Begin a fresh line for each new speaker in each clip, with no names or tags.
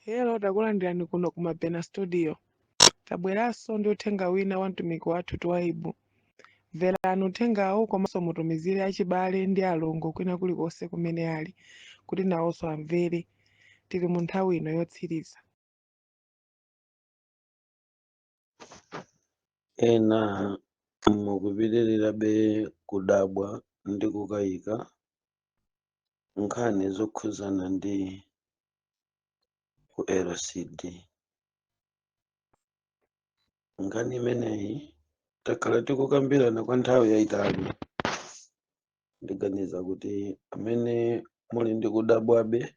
Hello, takulandirani kuno ku Mabena Studio. Tabweranso ndi uthenga wina wa mtumiki wathu Twaibu. Mverani uthengawu komanso mutumizire achibale ndi alongo kwina kulikonse kumene ali kuti nawonso amvere. Tili mu nthawi ino yotsiriza.
Ena mukupitirirabe kudabwa ndi kukayika nkhani zokhudzana ndi ku LCD. Nkhani imeneyi takhala tikukambirana kwa nthawi yayitali. Ndiganiza kuti amene muli ndi kudabwabe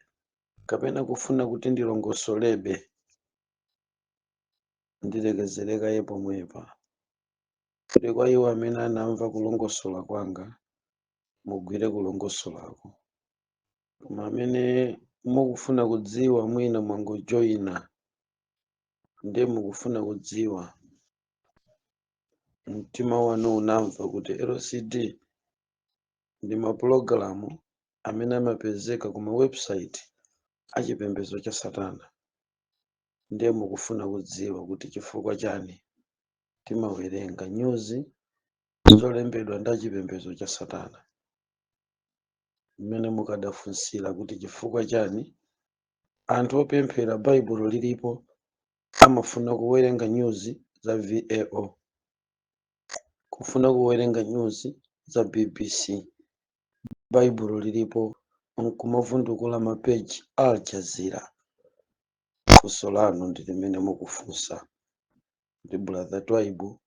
kapena kufuna kuti ndilongosolebe, ndilekezere kaye pomwepa, kuti kwa iwo amene anamva kulongosola kwanga, mugwire kulongosolako. Koma amene mukufuna kudziwa, mwina mwangojoyina ndiye mukufuna kudziwa, mtima wanu unamva kuti LCD ndi mapulogalamu amene amapezeka ku ma website achipembedzo cha Satana, ndiye mukufuna kudziwa kuti chifukwa chani timawerenga nyuzi zolembedwa ndi achipembedzo cha Satana. Mmene mukadafunsira kuti chifukwa chani anthu opemphera Baibulo lilipo amafuna kuwerenga nyuzi za VAO, kufuna kuwerenga nyuzi za BBC, Baibulo lilipo, nkumavundukula mapeji Al Jazeera. Funso lanu ndi limene mukufunsa ndi Brother Twaibu,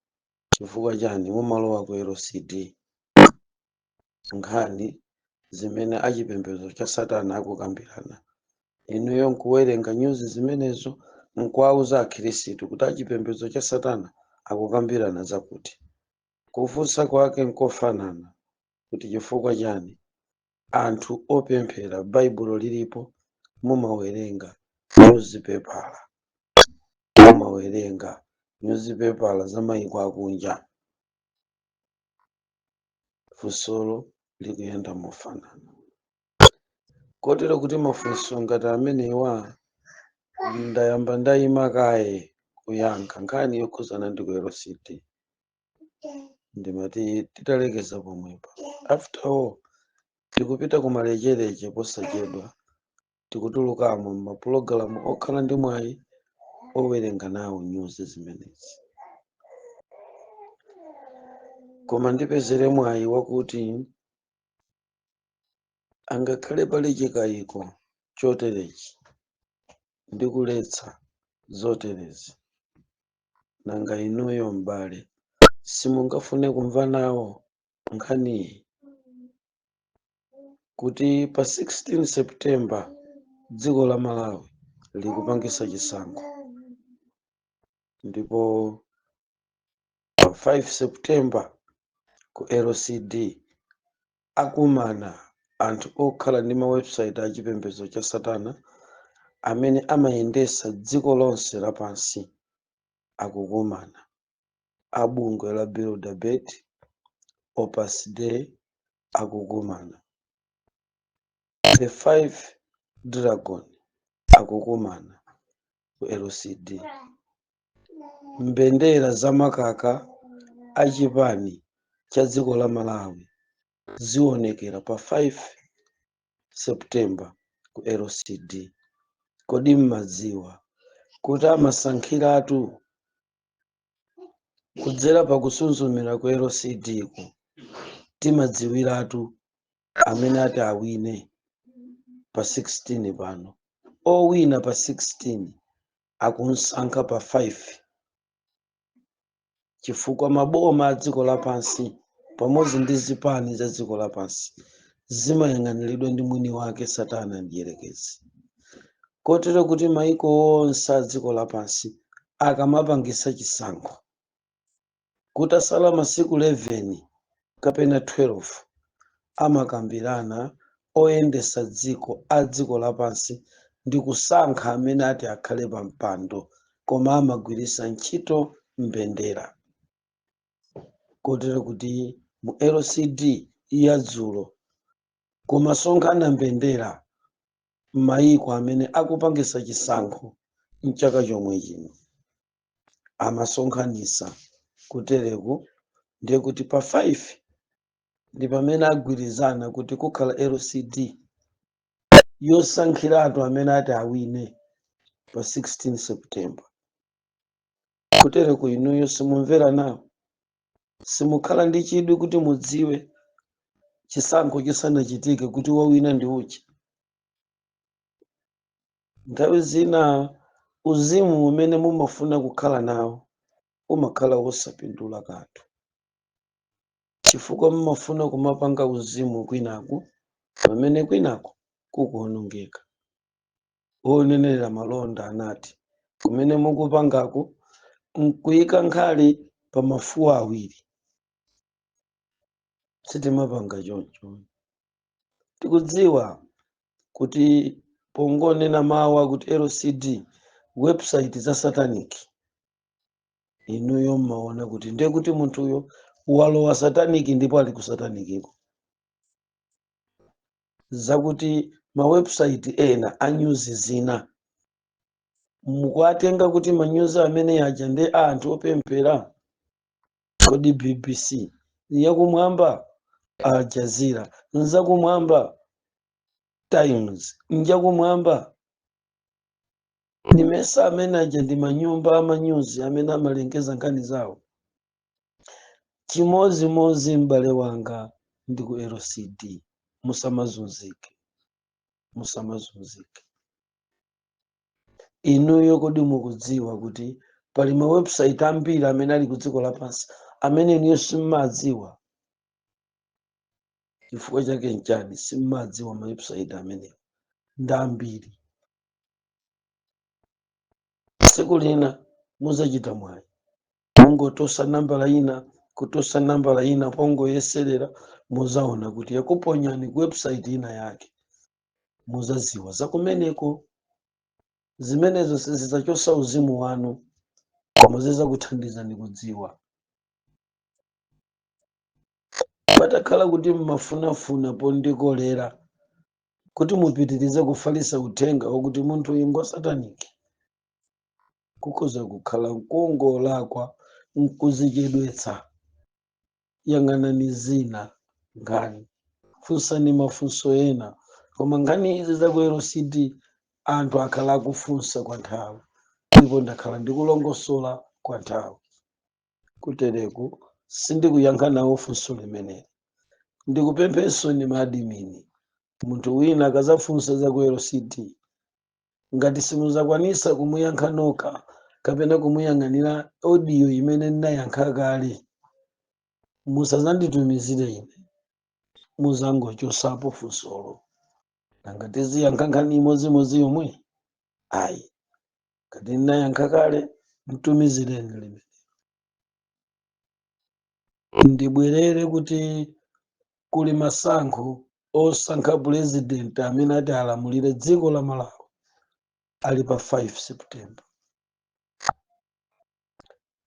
chifukwa chani mumalowa ku LCD nkhani zimene achipembedzo cha Satana akukambirana, inuyo nkuwerenga nyuzi zimenezo nkuwauza akhirisitu kuti achipembedzo cha Satana akukambirana zakuti? Kufunsa kwake nkofanana kuti chifukwa chani anthu opemphera Baibulo lilipo mumawerenga nyuzipepala, mumawerenga nyuzipepala za mayiko akunja? Funsolo likuyenda mofanana, kotero kuti mafunso ngati amenewa ndayamba ndayima kaye kuyankha nkhani yokhuzana ndi ku LCD. Ndimati titalekeza pomwepa. After all, tikupita kumalechereche posachedwa, tikutulukamo m'mapulogalamu okhala ndi mwayi owerenga nawo nyuzi zimenezi, koma ndipezere mwayi wakuti angakhale pali chikayiko choterechi ndi kuletsa zoterezi, nanga inuyo m'bale simungafune kumva nawo nkhaniyi kuti pa 16 September dziko la Malawi likupangisa chisankho, ndipo pa 5 September ku LCD akumana anthu okhala ndi ma website a chipembedzo cha Satana amene amayendesa dziko lonse lapansi akukumana, a bungwe la Bilderberg, Opus Dei akukumana, The 5 Dragon akukumana ku LCD. Mbendera za makaka a chipani cha dziko la Malawi zionekera pa 5 September ku LCD. Kodi mmadziwa kuti amasankhiratu kudzera pa kusunzumira ku LCD ku timadziwiratu amene ati awine pa 16 pano? Owina pa 16 akumsankha pa 5, chifukwa maboma a dziko lapansi pamodzi ndi zipani za dziko lapansi zimayang'aniridwa ndi mwini wake Satana Mdierekezi, kotero kuti maiko onse a dziko lapansi akamapangisa chisankho kutasala masiku 11 kapena 12, amakambirana oyendesa dziko a dziko lapansi ndi kusankha amene ati akhale pa mpando, koma amagwiritsa ntchito mbendera, kotero kuti mu LCD ya dzulo kumasonkhana mbendera. Mayiko amene akupangisa chisankho mchaka chomwe chino amasonkhanisa kutereku, ndiye kuti pa 5 ndi pamene agwirizana kuti kukhala LCD yosankhiratu amene ati awine pa 16 September. Kutereku inuyo simumvera nawo, simukhala ndi chidwi kuti mudziwe chisankho chisanachitike kuti wawina ndi uchi. Nthawi zina uzimu umene mumafuna kukhala nawo umakhala wosapindula kanthu, chifukwa mumafuna kumapanga uzimu kwinaku pamene kwinaku kukuonongeka. Wonenera malonda anati kumene mukupangako nkuyika nkhali pa mafuwa awiri. Sitimapanga choncho. Tikudziwa kuti pongonena mawu akuti LCD, website za satanic, inuyo mmaona kuti ndiye kuti munthuyo walowa satanic ndipo ali ku sataniciko. Zakuti ma website ena a news zina mukuatenga kuti manyuzi amene aja ndi anthu opemphera. Kodi BBC yakumwamba, Al Jazeera nzakumwamba, Times njakumwamba? Nimesa amene aja ndi manyumba amanyuzi amene amalengeza nkhani zawo. Chimozimozi, m'bale wanga, ndi ku LCD. Musamazunzike, musamazunzike inuyo. Kodi mukudziwa kuti pali ma website ambiri amene ali ku dziko lapansi amene inuyo simmadziwa? Chifukwa chake nchani simmadziwa ma website amenewa? Ndi ambiri. Tsiku lina muzachita mwayi, mungotosa nambala ina, kutosa nambala ina, pongoyeserera muzaona kuti yakuponyani ku website ina yake, muzaziwa zakumeneko. Zimenezo sizidzachosa uzimu wanu, koma zizakuthandizani kudziwa. Patakhala kuti mmafunafuna pondikolera kuti mupitirize kufalisa uthenga wakuti munthu uyu ngwa satanic, kukhoza kukhala nkungolakwa, nkuzichedwetsa. Yang'anani zina nkhani, funsani mafunso ena, koma nkhani izi za ku LCD anthu akhala akufunsa kwa nthawi, ndipo ndakhala ndikulongosola kwa nthawi. Kutereku sindikuyankha nawo funso limeneli. Ndikupemphenso ni ma admin, munthu wina akazafunsa za ku LCD, ngati simuzakwanisa kumuyankha nokha kapena kumuyang'anira audio imene ndinayankha kale, musazanditumizire ine, muzangochosapo funsolo. Nanga tiziyankha nkhani imodzimodzi yomwe? Ayi, ngati ndinayankha kale, mtumizireni limene. Ndibwerere kuti kuli masankho osankha purezidenti amene ati alamulire dziko la Malawi ali pa 5 September.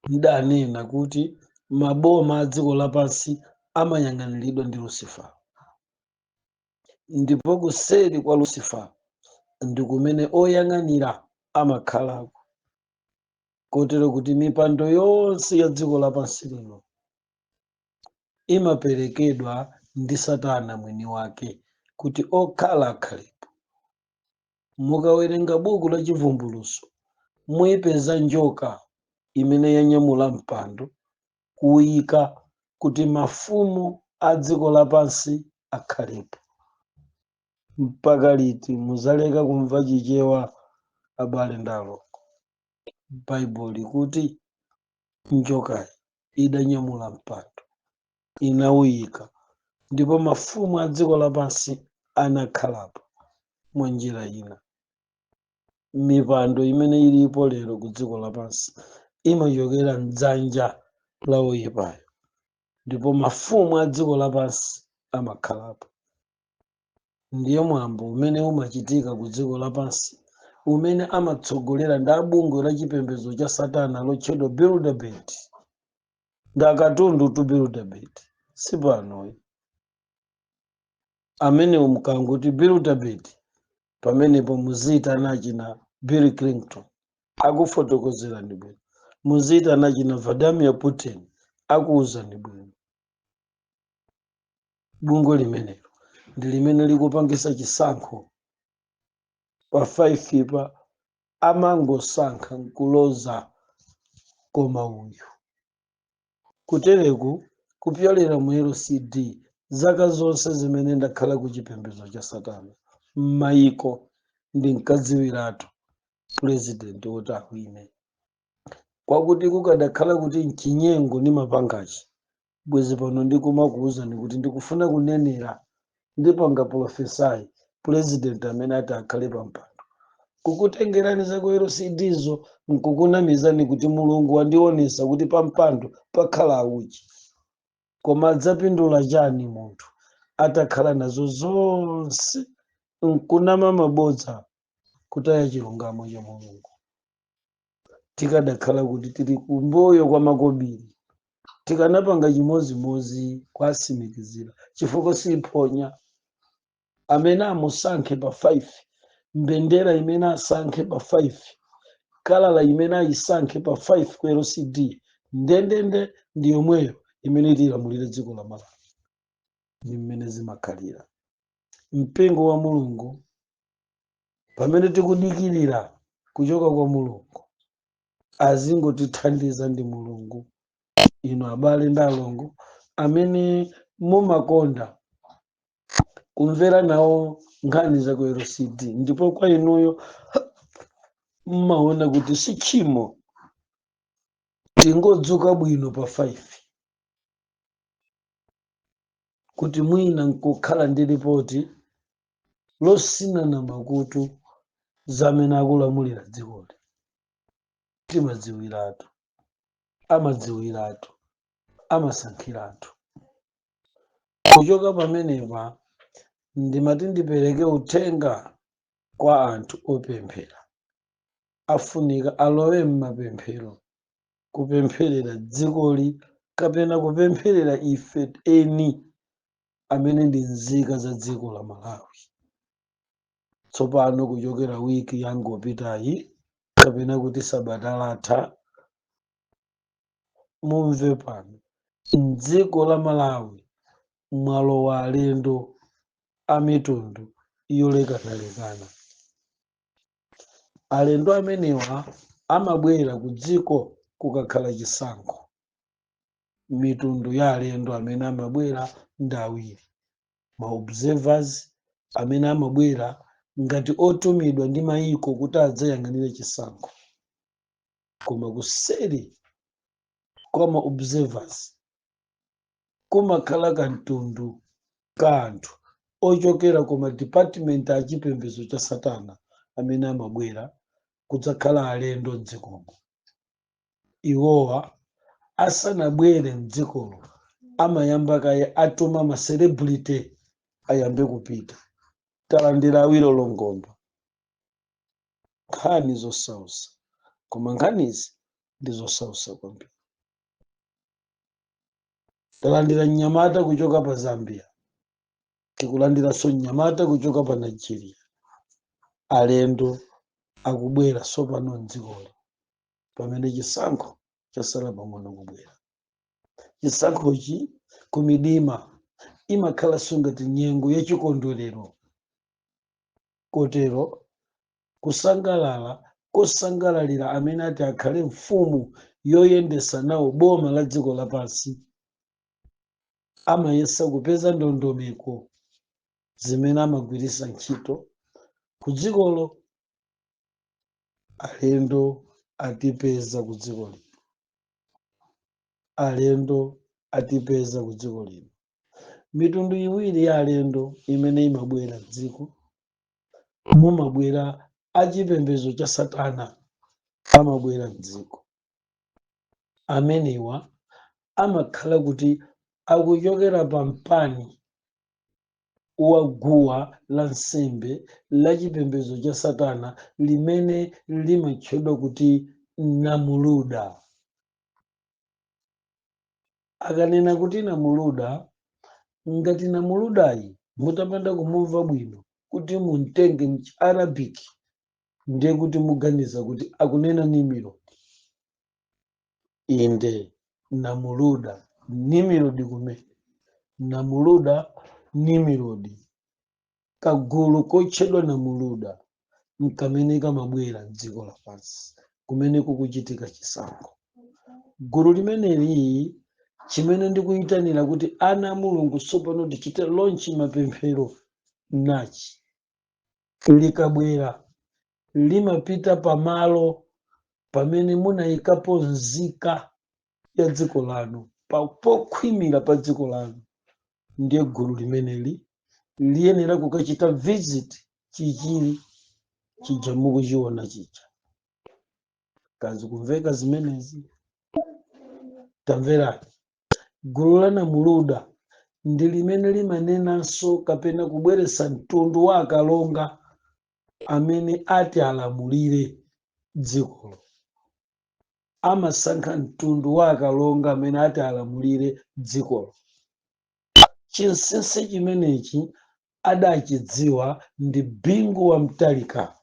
Ndanena kuti maboma a dziko lapansi amayang'aniridwa ndi Lucifer, ndipo kuseri kwa Lucifer ndi kumene oyang'anira amakhalako, kotero kuti mipando yonse ya dziko lapansi lino imaperekedwa ndi Satana mwini wake kuti okhala akhalepo. Mukawerenga buku la Chivumbuluso, muyipeza njoka imene yanyamula mpando kuyika kuti mafumu a dziko lapansi akhalepo. Mpaka liti muzaleka kumva Chichewa, abale ndi alongo? Baibulo likuti njokayi idanyamula mpando, inawuyika, ndipo mafumu a dziko lapansi anakhalapo. Mwa njira ina, mipando imene ilipo lero ku dziko lapansi imachokera mdzanja la woyipayo, ndipo mafumu a dziko lapansi amakhalapo. Ndiye mwambo umene umachitika ku dziko lapansi umene amatsogolera ndi abungwe la chipembedzo cha Satana lotchedwa Bilderberg. Ndi akatundu tu Bilderberg, sipanoyi amene mukangoti Bilderberg. Pamenepo muziyitana achina Bill Clinton, akufotokozerani bwino. Muziyitana achina Vladimir Putin, akuwuzani bwino. Bungwe limenelo ndi limene likupangisa chisankho pa 5 pa. Amangosankha nkuloza, koma uyu kutereku kupyolera mu LCD. Zaka zonse zimene ndakhala ku chipembedzo cha satana m'mayiko, ndinkadziwiratu purezidenti woti awine. Kwakuti kukadakhala kuti mchinyengo ndi mapangachi, bwezi pano ndikumakuwuzani kuti ndikufuna kunenera, ndipanga prophesy purezidenti amene ati akhale pampando, kukutengerani za ku LCD zo, nkukunamizani kuti Mulungu wandionesa kuti pampando pakhala auchi. Koma adzapindula chani munthu atakhala nazo zonse nkunama mabodza, kutaya chilungamo cha Mulungu? Tikadakhala kuti tili kumbuyo kwa makobiri, tikanapanga chimozimozi kwasimikizira, chifukwa siphonya. Amene amusankhe pa 5, mbendera imene asankhe pa 5, colour imene ayisankhe pa 5 ku LCD, ndendende ndi yomweyo imene itilamulire dziko la Malawi. Ndi mmene zimakhalira. Mpingo wa Mulungu, pamene tikudikirira kuchoka kwa Mulungu, azingotithandiza ndi Mulungu. Inu abale ndi alongo amene mumakonda kumvera nawo nkhani za ku LCD, ndipo kwa inuyo mmaona kuti si tchimo tingodzuka bwino pa 5 kuti mwina nkukhala ndi ripoti losinana makutu zamene akulamulira dzikoli, timadziwiratu, amadziwiratu, amasankhiratu. Kuchoka pamenepa, ndimati ndipereke uthenga kwa anthu opemphera. Afunika alowe m'mapemphero, kupempherera dzikoli kapena kupempherera ife eni amene ndi nzika za dziko la Malawi. Tsopano kuchokera wiki yangopitayi, kapena kuti sabata latha, mumve pano, mdziko la Malawi mwalowa alendo a mitundu yolekanalekana. Alendo amenewa amabwera ku dziko kukakhala chisankho. Mitundu ya alendo amene amabwera ndi awiri: ma observers amene amabwera ngati otumidwa ndi mayiko kuti adzayang'anire chisankho. Koma kuseri kwa ma observers kumakhala kamtundu ka anthu ochokera ku ma department achipembedzo cha satana amene amabwera kudzakhala alendo mdzikomo. Iwowa asanabwere mdzikolo, amayamba kaye atuma ma celebrity ayambe kupita. Talandira awiri olongomba, nkhani zosausa. Koma nkhanizi ndi zosausa kwambiri. Talandira mnyamata kuchoka pa Zambia, tikulandiranso mnyamata kuchoka pa Nigeria. Alendo akubwera tsopano mdzikoli pamene chisankho chasala pang'ono kubwera. Chisankhochi kumidima imakhalanso ngati nyengo yachikondwerero, kotero kusangalala kosangalalira amene ati akhale mfumu yoyendesa nawo boma la dziko lapansi. Amayesa kupeza ndondomeko zimene amagwiritsa ntchito ku dzikolo. Alendo atipeza ku dziko lino, alendo atipeza ku dziko lino. Mitundu iwiri ya alendo imene imabwera mdziko: mumabwera achipembedzo cha satana, amabwera mdziko. Amenewa amakhala kuti akuchokera pa mpani wa guwa la nsembe la chipembedzo cha satana limene limatchedwa kuti Namuluda. Akanena kuti Namuluda, ngati Namuludayi mutapanda kumumva bwino, Kuti mumtenge mchi-Arabic, ndiye kuti muganiza kuti akunena Nimrod. Inde, Namuluda Nimrod, kumene Namuluda Nimrod, kagulu kotchedwa Namuluda nkamene kamabwera mdziko lapansi kumene kukuchitika chisankho. Gulu limeneli, chimene ndikuyitanira kuti ana a Mulungu tsopano tichite launch mapemphero nachi: likabwera limapita pamalo pamene munayikapo nzika ya dziko lanu, pokhwimira pa dziko lanu. Ndiye gulu limeneli liyenera kukachita visit chichiri chija mukuchiona chija. Kazi kumveka zimenezi? Tamverani, gulu la Namuluda ndi limene limanenanso kapena kubweretsa mtundu wa akalonga amene ati alamulire dzikolo. Amasankha mtundu wa akalonga amene ati alamulire dzikolo. Chinsinsi chimenechi adachidziwa ndi Bingu wa Mtalika.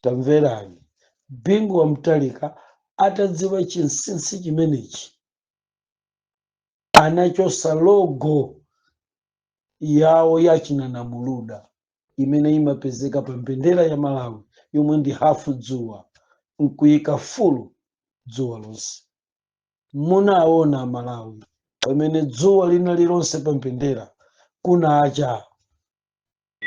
Tamverani, Bingu wa Mtalika atadziwa chinsinsi chimenechi, anachosa logo yawo ya chinanamuluda imene imapezeka pa mbendera ya Malawi, yomwe ndi hafu dzuwa, nkuyika full dzuwa lonse. Munaona Malawi pamene dzuwa lina lilonse pa mbendera kunacha,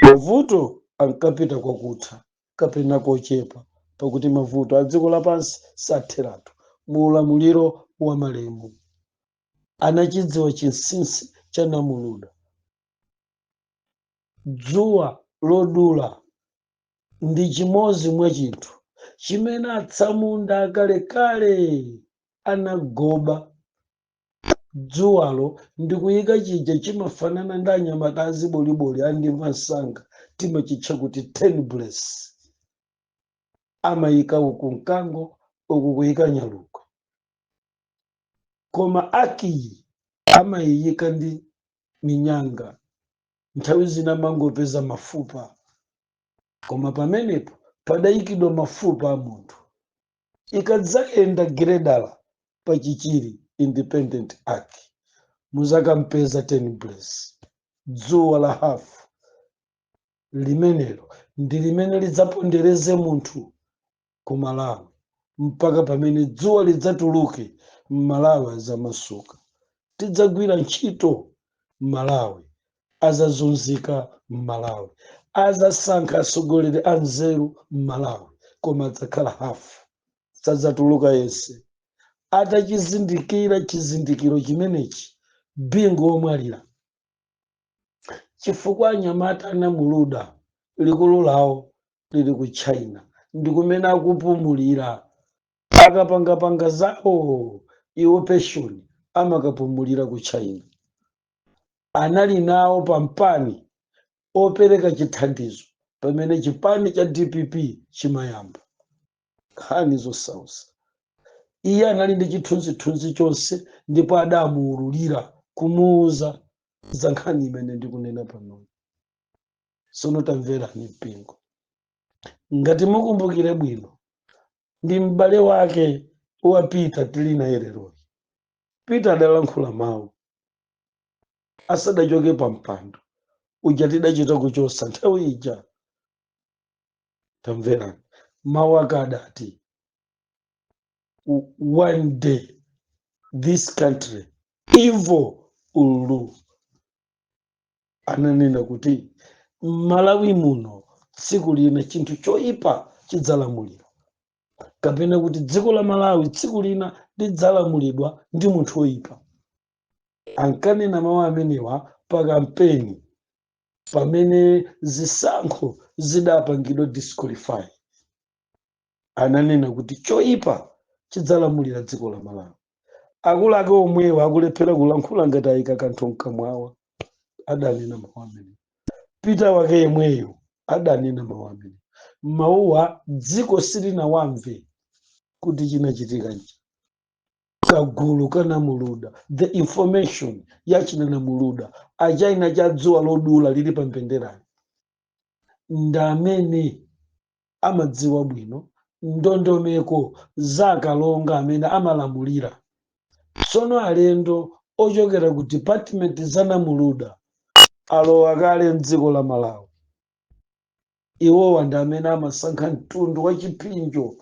mavuto ankapita kwakutha kapena kochepa, pakuti mavuto a dziko lapansi satheratu. Mu ulamuliro wa malemu anachidziwa chinsinsi cha Namuluda. Dzuwa lodula ndi chimodzi mwa chinthu chimene atsamunda akalekale anagoba dzuwalo ndikuyika chija chimafanana ndi anyamata aziboliboli andimva msanga, timachitcha kuti ten bless. Amayika uku mkango, uku kuyika nyalugwe, koma akiyi amayiyika ndi minyanga, nthawi zina mangopeza mafupa, koma pamenepo padayikidwa mafupa a munthu. Ikadzayenda giredala pachichiri Independent Arch, muzakampeza 10 bless, dzuwa la hafu limenelo ndi limene lidzapondereze munthu ku Malawi mpaka pamene dzuwa lidzatuluke. Mmalawi azamasuka, tidzagwira ntchito. Mmalawi azazunzika, Mmalawi azasankha atsogoleri anzeru Mmalawi, koma adzakhala hafu, sadzatuluka yense. Atachizindikira chizindikiro chimenechi Bingu womwalira, chifukwa anyamata anamuluda likulu lawo lili ku China, ndi kumene akupumulira. Akapangapanga zawo iwo pension, amakapumulira ku China. Anali nawo pampani opereka chithandizo pamene chipani cha DPP chimayamba nkhani zosausa. Iye anali ndi chithunzithunzi chonse, ndipo adamuwululira kumuuza za nkhani imene ndikunena pano. Sono tamverani mpingo, ngati mukumbukire bwino, ndi m'bale wake wa Peter tili naye leroyi. Peter adalankhula mawu asadachoke pa mpando uja tidachita kuchosa nthawi ija. Tamverani mawu ake, adati, "One day this country evil will rule." Ananena kuti m'Malawi muno tsiku lina chinthu choyipa chidzalamulira, kapena kuti dziko la Malawi tsiku lina lidzalamulidwa ndi munthu woyipa. Ankanena mawu amenewa pa kampeni pamene zisankho zidapangidwa disqualify. Ananena kuti choyipa chidzalamulira dziko la Malawi. Akulu ake omwewa akulephera kulankhula ngati ayika kanthu mkamwawa. Adanena mawu amenewa Peter wake yemweyo, adanena mawu amenewa. Mawuwa dziko silinawamve kuti chinachitika nchi kagulu kanamuluda. The information yachinanamuluda achina cha dzuwa lodula lili pa mbenderani. Ndi amene amadziwa bwino ndondomeko za akalonga amene amalamulira. Tsono alendo ochokera ku department za Namuluda alowa kale mdziko la Malawi. Iwowa ndi amene amasankha mtundu wa chipsinjo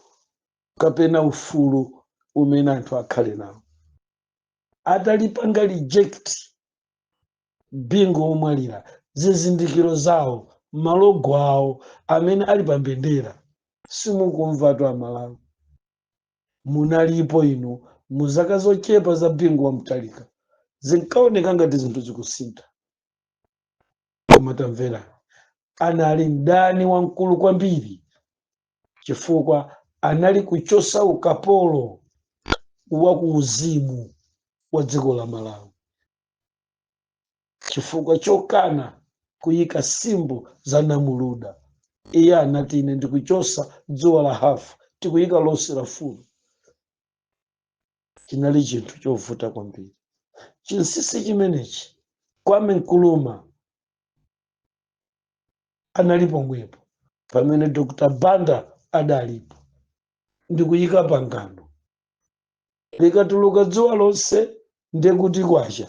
kapena ufulu umene anthu akhale nawo. Atalipanga reject Bingu womwalira, zizindikiro zawo, ma logo awo amene ali pa mbendera, simukumvatu Amalawi. Munalipo inu mu zaka zochepa za Bingu wa Mutharika, zinkaoneka ngati zinthu zikusintha, koma tamvera, anali mdani wamkulu kwambiri chifukwa anali kuchosa ukapolo wa ku uzimu wa dziko la Malawi, chifukwa chokana kuyika symbol za Namuluda. Iye anati, "Ine ndikuchosa dzuwa la hafu, tikuyika lonse la full." Chinali chinthu chovuta kwambiri chinsinsi chimenechi. Kwame Nkrumah anali pomwepo pamene Dr Banda adalipo, ndikuyika pangano, likatuluka dzuwa lonse ndekuti kwacha,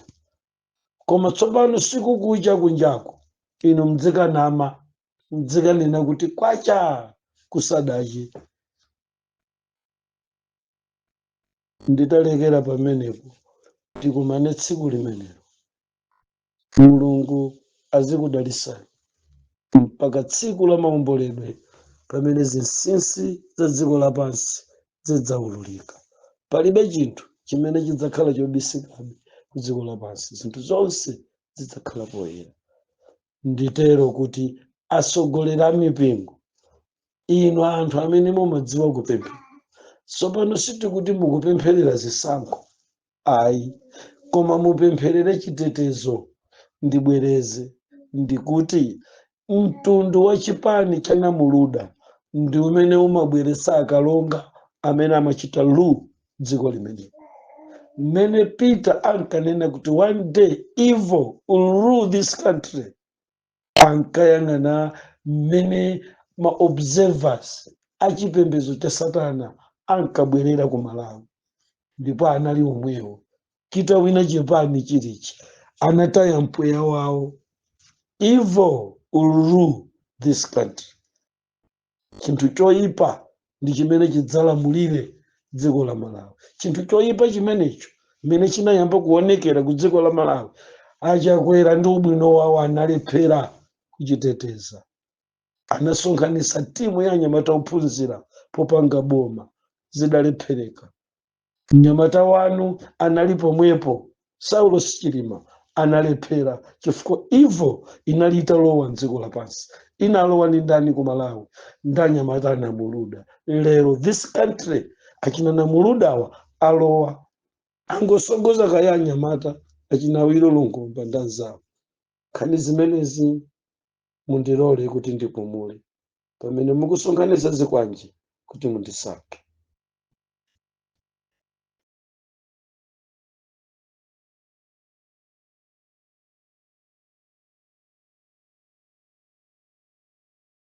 koma tsopano sikukucha kunjako, inu mdzikanama, mdzikanena kuti kwacha kusadache. Nditalekera pamenepo, tikumane tsiku limenelo. Mulungu azikudalisani mpaka tsiku la maomboledwe pamene zinsinsi za dziko lapansi zidzaululika. Palibe chinthu chimene chidzakhala chobisikabe ku dziko lapansi, zinthu zonse zidzakhala poyera. Nditero kuti atsogoleri a mipingo, inu anthu amene mumadziwa kupemphera, tsopano sitikuti mukupempherera zisankho ayi, koma mupempherere chitetezo. Ndibwereze, ndikuti mtundu wa chipani cha Namuluda ndi umene umabweretsa akalonga amene amachita rule dziko limeneli. Mmene Peter ankanena kuti one day evil will rule this country, ankayang'ana mmene ma observers achipembedzo cha satana ankabwerera ku Malawi, ndipo anali omwewo. Chitawina chipani chilichi, anataya mpweya wawo. Evil will rule this country, chinthu choyipa ndi chimene chidzalamulire dziko la Malawi. Chinthu choyipa chimenecho mmene chinayamba kuonekera ku dziko la Malawi, Achakwera ndi ubwino wawo analephera kuchiteteza. Anasonkhanitsa timu ya anyamata ophunzira popanga boma, zidalephereka. Mnyamata wanu anali pomwepo, Saulo Chilima, analephera chifukwa evil inali italowa mdziko lapansi. Inalowa ndi ndani ku Malawi? Ndi anyamata anamuluda. Lero this country, achina Namuludawa alowa, angosogoza kaya anyamata achina Awilo Longomba ndi anzawo. Nkhani zimenezi mundilole kuti ndipumule pamene mukusonkhanitsa zikwanje kuti mundisake.